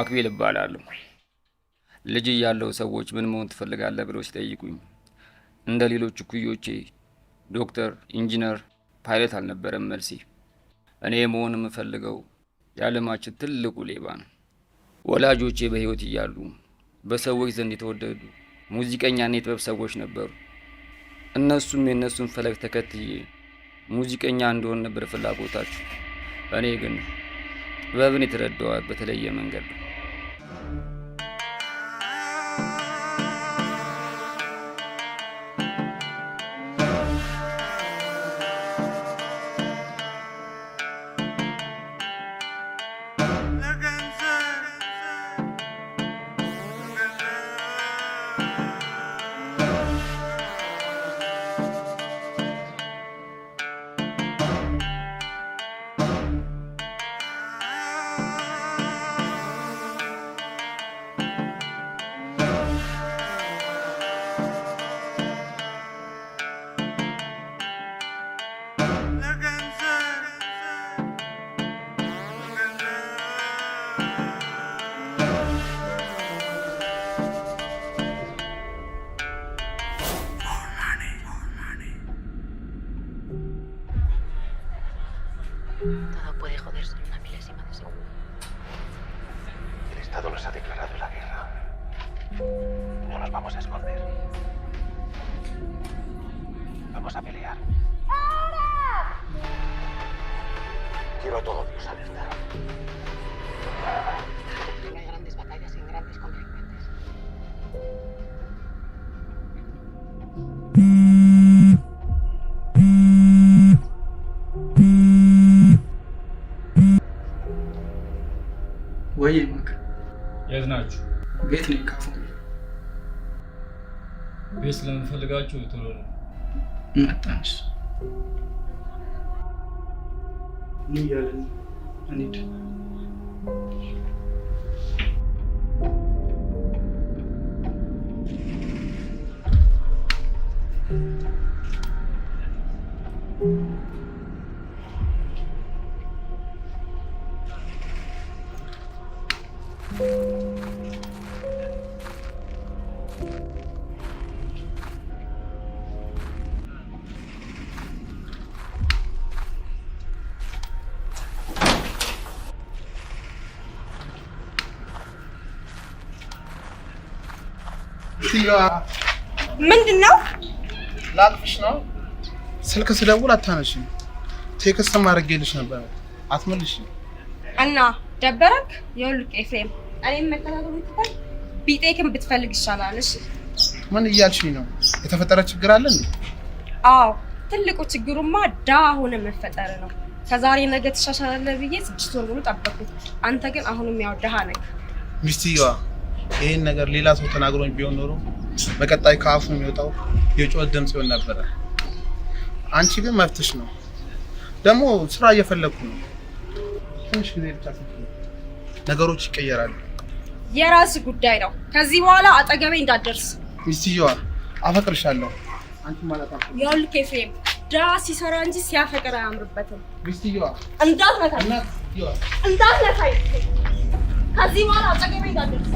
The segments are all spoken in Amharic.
ማክቤል እባላለሁ። ልጅ እያለሁ ሰዎች ምን መሆን ትፈልጋለህ ብለው ሲጠይቁኝ እንደ ሌሎች እኩዮቼ ዶክተር፣ ኢንጂነር፣ ፓይለት አልነበረም መልሴ። እኔ መሆን የምፈልገው የዓለማችን ትልቁ ሌባ ነው። ወላጆቼ በሕይወት እያሉ በሰዎች ዘንድ የተወደዱ ሙዚቀኛና የጥበብ ሰዎች ነበሩ። እነሱም የእነሱን ፈለግ ተከትዬ ሙዚቀኛ እንድሆን ነበር ፍላጎታቸው። እኔ ግን ጥበብን የተረዳኋት በተለየ መንገድ ነው። Todo puede joderse en una milésima de segundo. El Estado nos ha declarado la guerra. No nos vamos a esconder. Vamos a pelear. Quiero a todo Dios alerta. No hay grandes batallas sin grandes contrincantes. ወይ ማክ። የት ናችሁ? ቤት ነኝ። ካፉ። ቤት ስለምፈልጋችሁ ቶሎ ነው። መጣንሽ ምን እያለን እንሂድ። ምንድን ነው? ላቅፍሽ ነው። ስልክ ስደውል አታነሽም። Text አድርጌልሽ ነበር አትመልሽም። እና ደበረክ? ይኸውልህ ኤፍሬም፣ እኔም መከታተሉ ትተህ ቢጤክን ብትፈልግ ይሻላል። እሺ። ምን እያልሽኝ ነው? የተፈጠረ ችግር አለ እንዴ? አዎ፣ ትልቁ ችግሩማ ድሃ ሆነ መፈጠር ነው። ከዛሬ ነገ ትሻሻላለህ ብዬ 6 ወር ሙሉ ጠበኩት። አንተ ግን አሁንም ያው ድሃ ነህ። ሚስትየዋ፣ ይሄን ነገር ሌላ ሰው ተናግሮኝ ቢሆን ኖሮ በቀጣይ ከአፉ የሚወጣው የጩኸት ድምፅ ይሆን ነበረ። አንቺ ግን መብትሽ ነው። ደግሞ ስራ እየፈለግኩ ነው። ትንሽ ጊዜ ብቻ ስጪኝ፣ ነገሮች ይቀየራሉ። የራስ ጉዳይ ነው። ከዚህ በኋላ አጠገቤ እንዳትደርስ። ሚስትየዋ፣ አፈቅርሻለሁ። አንቺ ማለት አልፈልግም። ይኸውልህ ኤፍሬም፣ ድሃ ሲሰራ እንጂ ሲያፈቅር አያምርበትም። ሚስትየዋ። እንዳትነካኝ፣ እናትየዋ። እንዳትነካኝ። ከዚህ በኋላ አጠገቤ እንዳትደርስ።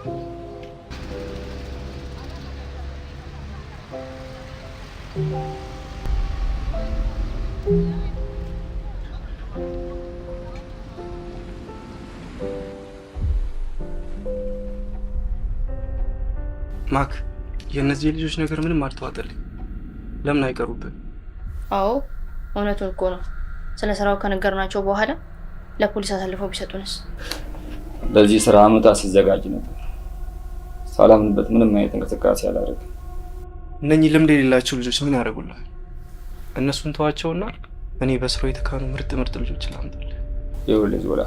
ማክ፣ የእነዚህ ልጆች ነገር ምንም አልተዋጠልኝ። ለምን አይቀሩብን? አዎ እውነቱን እኮ ነው። ስለ ስራው ከነገርናቸው በኋላ ለፖሊስ አሳልፈው ቢሰጡንስ? ለዚህ ስራ አመታት ሲዘጋጅ ነበር። ሳላምንበት ምንም አይነት እንቅስቃሴ አላደረግም። እነኚህ ልምድ የሌላቸው ልጆች ምን ያደርጉልሃል? እነሱን ተዋቸውና እኔ በስራው የተካኑ ምርጥ ምርጥ ልጆች ላምጣልህ። ይኸውልህ ዞላ፣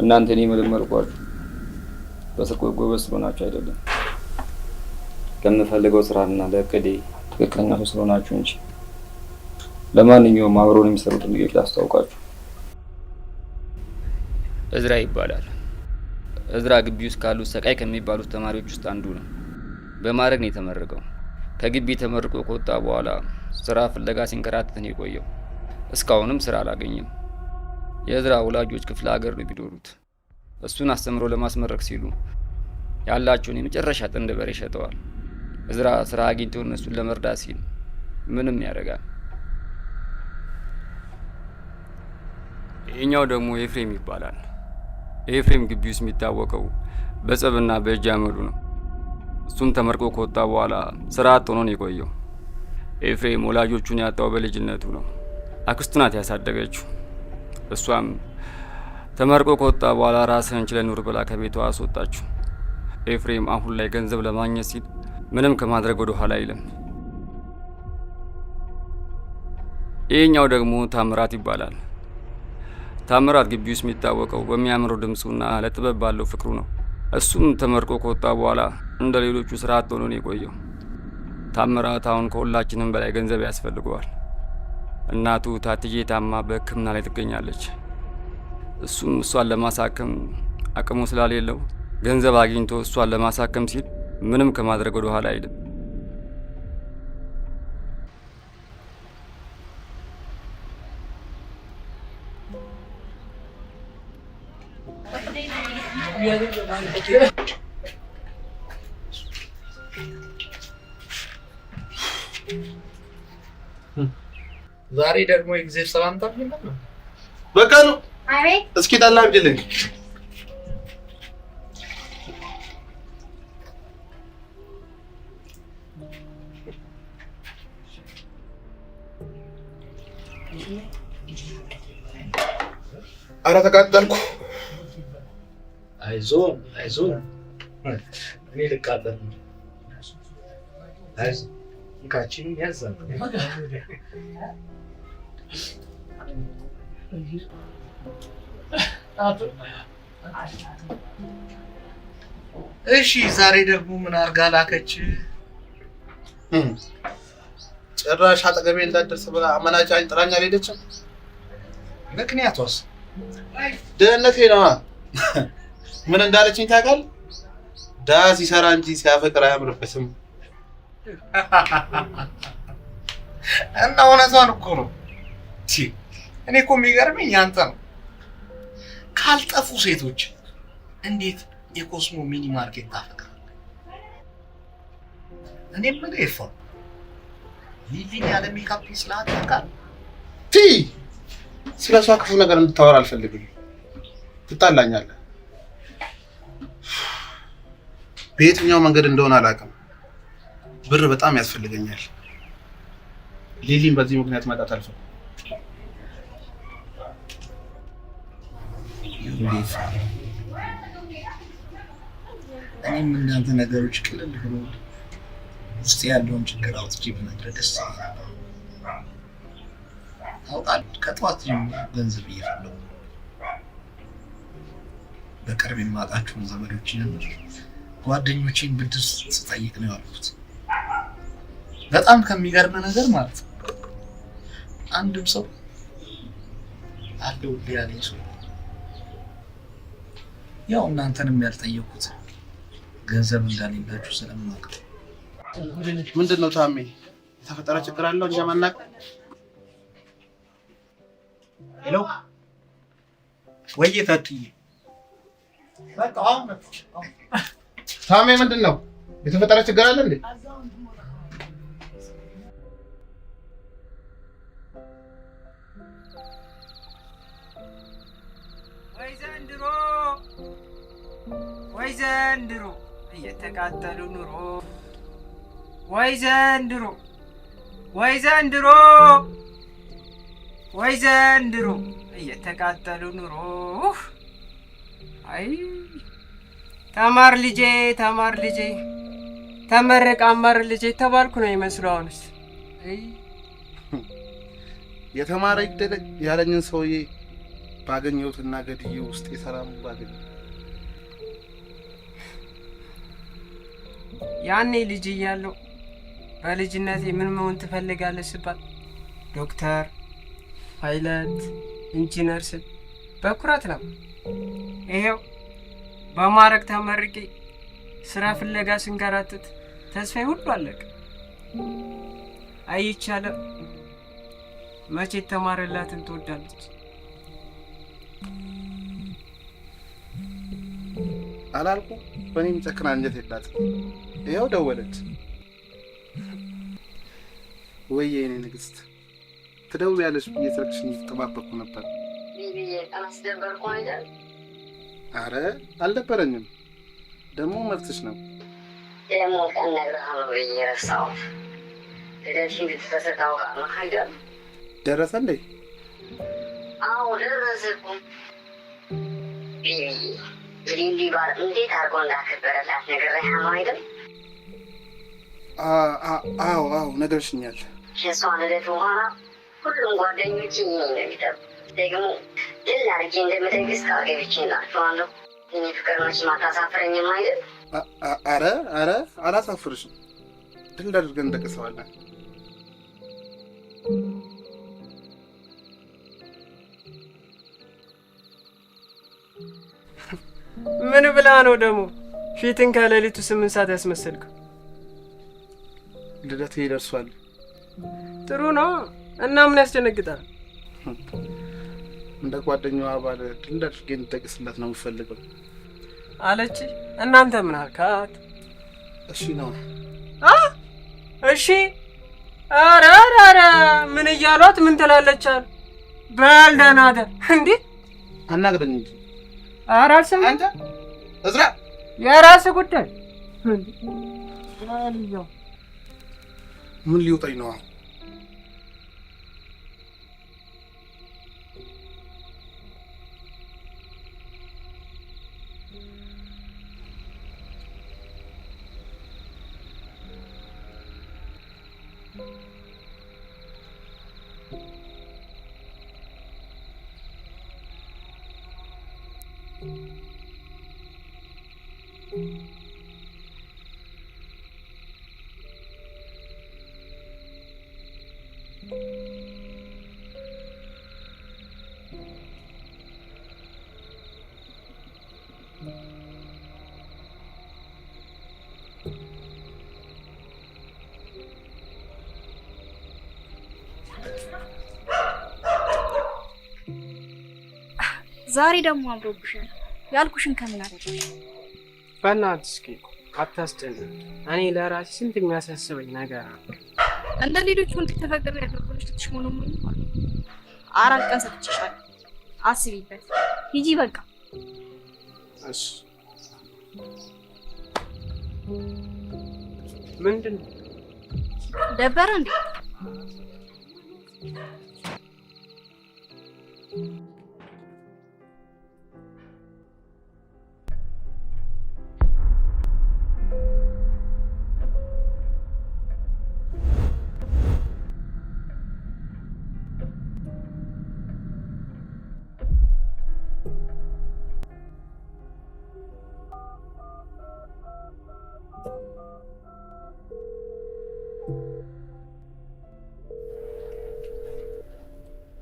እናንተ እኔ መለመልኳችሁ በስርቆት ጎበዝ ስለሆናችሁ አይደለም፣ ለምፈልገው ስራና ለእቅዴ ትክክለኛ ሰው ስለሆናችሁ እንጂ። ለማንኛውም አብረውን የሚሰሩትን ልጆች ላስታውቃችሁ። እዝራ ይባላል። እዝራ ግቢ ውስጥ ካሉት ሰቃይ ከሚባሉት ተማሪዎች ውስጥ አንዱ ነው። በማዕረግ ነው የተመረቀው። ከግቢ ተመርቆ ከወጣ በኋላ ስራ ፍለጋ ሲንከራተት ነው የቆየው። እስካሁንም ስራ አላገኘም። የእዝራ ወላጆች ክፍለ ሀገር ነው የሚኖሩት። እሱን አስተምሮ ለማስመረቅ ሲሉ ያላቸውን የመጨረሻ ጥንድ በሬ ሸጠዋል። እዝራ ስራ አግኝቶ እነሱን ለመርዳት ሲል ምንም ያደርጋል። ይህኛው ደግሞ ኤፍሬም ይባላል። ኤፍሬም ግቢ ውስጥ የሚታወቀው በጸብና በእጅ አመሉ ነው። እሱም ተመርቆ ከወጣ በኋላ ስራ አጥ ሆኖ ነው የቆየው። ኤፍሬም ወላጆቹን ያጣው በልጅነቱ ነው። አክስቱ ናት ያሳደገችው። እሷም ተመርቆ ከወጣ በኋላ ራስህን ችለህ ኑር ብላ ከቤቷ አስወጣችው። ኤፍሬም አሁን ላይ ገንዘብ ለማግኘት ሲል ምንም ከማድረግ ወደ ኋላ አይልም። ይህኛው ደግሞ ታምራት ይባላል። ታምራት ግቢ ውስጥ የሚታወቀው በሚያምረው ድምፁና ለጥበብ ባለው ፍቅሩ ነው። እሱም ተመርቆ ከወጣ በኋላ እንደ ሌሎቹ ስራ አጥ ሆኖ ነው የቆየው። ታምራት አሁን ከሁላችንም በላይ ገንዘብ ያስፈልገዋል። እናቱ ታትዬ ታማ በሕክምና ላይ ትገኛለች። እሱም እሷን ለማሳከም አቅሙ ስላሌለው ገንዘብ አግኝቶ እሷን ለማሳከም ሲል ምንም ከማድረግ ወደ ኋላ አይልም። ዛሬ ደግሞ የእግዜር ሰላምታ የለም ነው። በቃሉ እስኪ ጠላ አምጪልኝ። አረ ተቃጠልኩ። አይዞን አይዞን፣ እኔ ልቃጠል ነው። አይዞን እንካችንም ያዛል። እሺ ዛሬ ደግሞ ምን አርጋ ላከች? ጭራሽ አጠገቤ እንዳትደርስ ብላ አመናጫኝ ጥራኝ አልሄደችም። ምክንያቷስ? ድህነቴ ነዋ። ምን እንዳለችኝ ታውቃለህ? ድሀ ሲሰራ እንጂ ሲያፈቅር አያምርበትም። እና እውነቷን እኮ ነው። እኔ እኮ የሚገርመኝ ያንተ ነው። ካልጠፉ ሴቶች እንዴት የኮስሞ mini market ታፈቅራለህ? እኔ የምልህ ኤፋ ሊሊን ያለ ሜካፕ ስላት ታውቃለህ? ቲ ስለ እሷ ክፉ ነገር እንድታወራ አልፈልግም። ትጣላኛለህ። በየትኛው መንገድ እንደሆነ አላውቅም። ብር በጣም ያስፈልገኛል። ሊሊን በዚህ ምክንያት ማጣት አልፈልግም። እኔም እንዳንተ ነገሮች ቅልል ብሎ ውስጥ ያለውን ችግር አውጥቼ ብነግርህ ደስ ይለኝ ነበር። ታውቃለህ፣ ከጠዋት ጀምሮ ገንዘብ እየፈለጉ ነው። በቅርብ የማውቃቸውን ዘመዶችን ጓደኞቼን ብድር ስጠይቅ ነው ያልኩት። በጣም ከሚገርም ነገር ማለት ነው አንድም ሰው አለሁልህ ያለኝ ሰው ያው እናንተንም ያልጠየኩት ገንዘብ እንዳሌላችሁ ስለማውቅ። ምንድን ነው ታሜ፣ የተፈጠረ ችግር አለው እኛ ማናውቀው? Hello፣ ወይዬ ታትዬ፣ በቃ አሁን መጣሁ። ታሜ ምንድን ነው የተፈጠረ ችግር አለ እንዴ? ወይ ዘንድሮ ወይ ዘንድሮ እየተቃጠሉ ኑሮ ወይ ዘንድሮ ወይ ዘንድሮ ወይ ዘንድሮ እየተቃጠሉ ኑሮ። አይ ተማር ልጄ ተማር ልጄ ተመረቅ አማር ልጄ ተባልኩ ነው ይመስለው። አሁንስ አይ የተማረ ይደረግ ያለኝን ሰውዬ ባገኘሁትና ገድዬ ውስጥ የሰላም ባገኘ ያኔ ልጅ እያለሁ በልጅነቴ ምን መሆን ትፈልጋለህ ስባል ዶክተር፣ ፓይለት፣ ኢንጂነር ስል በኩራት ነበር። ይሄው በማዕረግ ተመርቄ ስራ ፍለጋ ስንከራተት ተስፋዬ ሁሉ አለቀ። አይቻልም መቼ የተማረላትን ትወዳለች። አላልኩ በእኔ የሚጨክን አንጀት የላትም። ይኸው ደወለች። ወይ የኔ ንግስት ትደውያለሽ ብዬ ስልክሽን እየተጠባበቅኩ ነበር። ቢቢዬ አስደበርኩህ አይደል? አረ አልደበረኝም። ደግሞ መብትሽ ነው። ደግሞ ቀን እነግርሃለሁ ብዬ ረሳሁት። ልደትሽ እንደደረሰ ታውቃለህ አይደል? ደረሰ እንዴ? አዎ ደረሰ እኮ። ቢቢዬ የሊሊ ባል እንዴት አድርጎ እንዳከበረላት ነግሬሃለሁ አይደል? አዎ አዎ ነግረሽኛል። ከእሷ ልደት በኋላ ሁሉም ጓደኞቼ እኔን ነው የሚጠሩት። ደግሞ ድል አድርጌ እንደምደግስ ቃል ገብቼላቸዋለሁ። የእኔ ፍቅር መቼም አታሳፍረኝም አይደል? አረ አረ አላሳፍርሽም። ድል አድርገን እንደቅሰዋለን። ምን ብላ ነው ደግሞ ፊትን ከሌሊቱ 8 ሰዓት ያስመሰልከው? ልደቴ ደርሷል። ጥሩ ነው እና ምን ያስደነግጣል? እንደ ጓደኛዋ ባል ድል አድርጌ እንድጠቅስላት ነው የምፈልገው አለች። እናንተ ምን አልካት? እሺ ነው። እሺ። ኧረ ኧረ ምን እያሏት ምን ትላለች አሉ። በል ደህና እደር። እንዴ አናግረኝ እንጂ። ኧረ አልሰማህም። አንተ እዝራ የራስህ ጉዳይ። ምን ሊውጠኝ ነው አሁን? ዛሬ ደግሞ አምሮብሻል። ያልኩሽን ከምን አደረግሽ? በእናትሽ እስኪ አታስጨንቅ። እኔ ለራሴ ስንት የሚያሳስበኝ ነገር አለ። እንደ ሌሎች ወንድ ተፈቅሬ ያደረኩልሽ ትሽሞነሙኝ ማለት 4 ቀን ሰጥቼሻለሁ። አስቢበት። ሂጂ በቃ። እሺ። ምንድን ነው ደበረ እንዴ?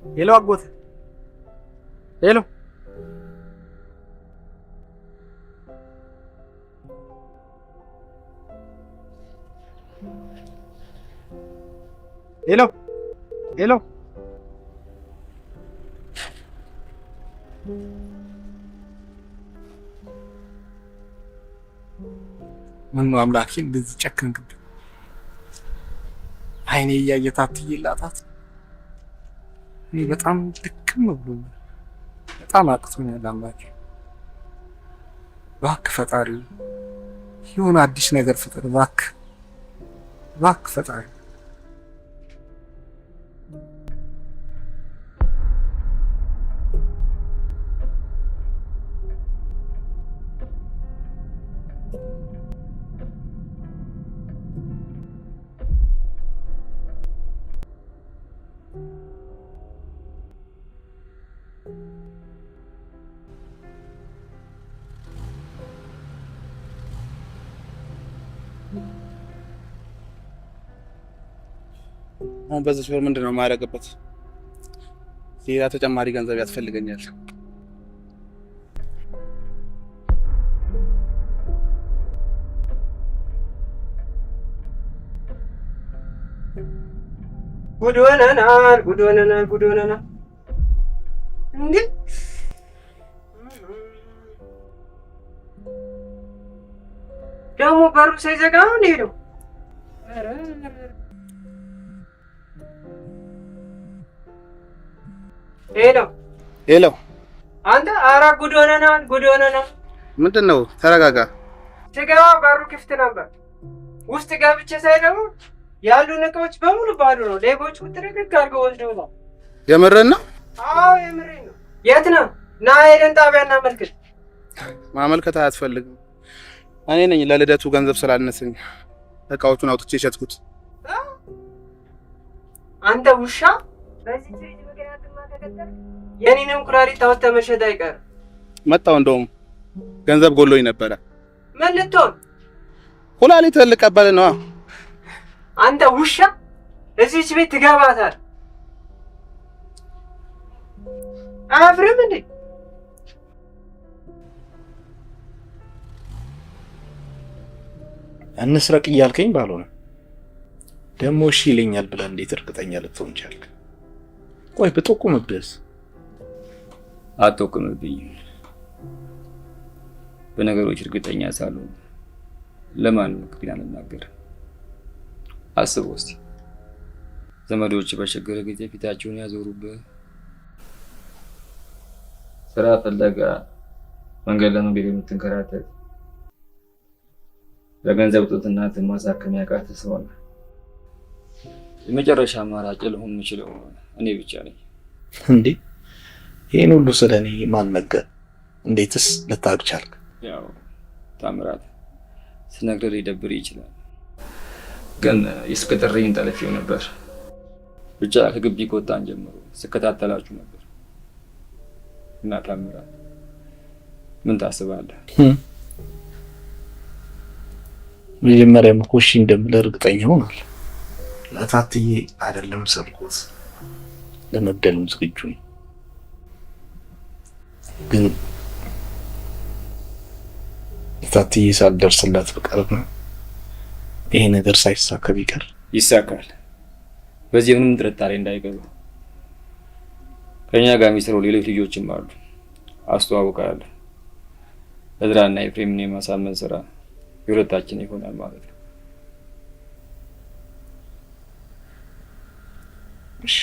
Hello አጎት። Hello hello hello። ምን ነው አምላኬ እንደዚህ ጨከንክብኝ? አይኔ እያየ ታትዬ ላጣት እኔ በጣም ድክም ብሎኛል። በጣም አቅቶኛል አምላኬ። እባክህ ፈጣሪ የሆነ አዲስ ነገር ፍጠር እባክህ፣ እባክህ ፈጣሪ። አሁን በዚህ ወር ምንድን ነው የማደርግበት? ሌላ ተጨማሪ ገንዘብ ያስፈልገኛል። ጉድ ሆነናል፣ ጉድ ሆነናል፣ ጉድ ሆነናል። እንዴ ደግሞ በሩ ሳይዘጋ ነው እንደ ሄደው። ሄሎ ሄሎ፣ አንተ! ኧረ ጉድ ሆነናል፣ ጉድ ሆነናል። ምንድን ነው? ተረጋጋ። ስገባ በሩ ክፍት ነበር። ውስጥ ገብቼ ሳይ ደግሞ ያሉን እቃዎች በሙሉ ባዶ ነው። ሌቦቹ ጥርግርግ አድርገው ወስደውታል። የምርህን ነው? አዎ የምሬን ነው። የት ነው? ና ሄደን ጣቢያ እናመልክት። ማመልከት አያስፈልግም። እኔ ነኝ ለልደቱ ገንዘብ ስላነሰኝ እቃዎቹን አውጥቼ የሸጥኩት። አንተ ውሻ! በዚህ ትርኢት ምክንያትማ ከቀጠልክ የኔንም ኩላሊት አውጥተህ መሸጥ አይቀርም። መጣው። እንደውም ገንዘብ ጎሎኝ ነበረ። ምን ልትሆን? ኩላሊት ልቀበል ነዋ። አንተ ውሻ! እዚች ቤት ትገባታል። አያፍርም እንዴ? እንስረቅ እያልከኝ ባልሆነ ደግሞ እሺ ይለኛል ብለህ እንዴት እርግጠኛ ልትሆን ቻልክ? ቆይ ብጠቁምብህስ? አትጠቁምብኝም። በነገሮች እርግጠኛ ሳልሆን ለማንም እቅዴን አልናገርም። አስበው እስቲ፣ ዘመዶች በችግር ጊዜ ፊታቸውን ያዞሩብህ፣ ስራ ፍለጋ መንገድ ለመንገድ የምትንከራተት፣ በገንዘብ እጦት እናትህን ማሳከም ያቃተህ ሰው ነህ። የመጨረሻ አማራጭ ልሆን የምችለው እኔ ብቻ ነኝ። እንዴ ይህን ሁሉ ስለ እኔ ማን ነገር? እንዴትስ ልታውቅ ቻልክ? ያው ታምራት ስነግርህ ሊደብርህ ይችላል፣ ግን የስልክ ጥሪህን ጠልፌው ነበር። ብቻ ከግቢ ከወጣን ጀምሮ ስከታተላችሁ ነበር። እና ታምራት ምን ታስባለህ? መጀመሪያም እኮ እሺ እንደምልህ እርግጠኛ ሆናል። ለታትዬ አይደለም ስርቆት ለመግደልም ዝግጁ ነኝ። ግን ለታትዬ ሳልደርስላት ብቀርና ይሄ ነገር ሳይሳካ ቢቀር? ይሳካል። በዚህ ምንም ጥርጣሬ እንዳይገባ። ከኛ ጋር የሚሰሩ ሌሎች ልጆችም አሉ፣ አስተዋውቃለሁ። እዝራና ኤፍሬምን የማሳመን ስራ የሁለታችን ይሆናል ማለት ነው። እሺ።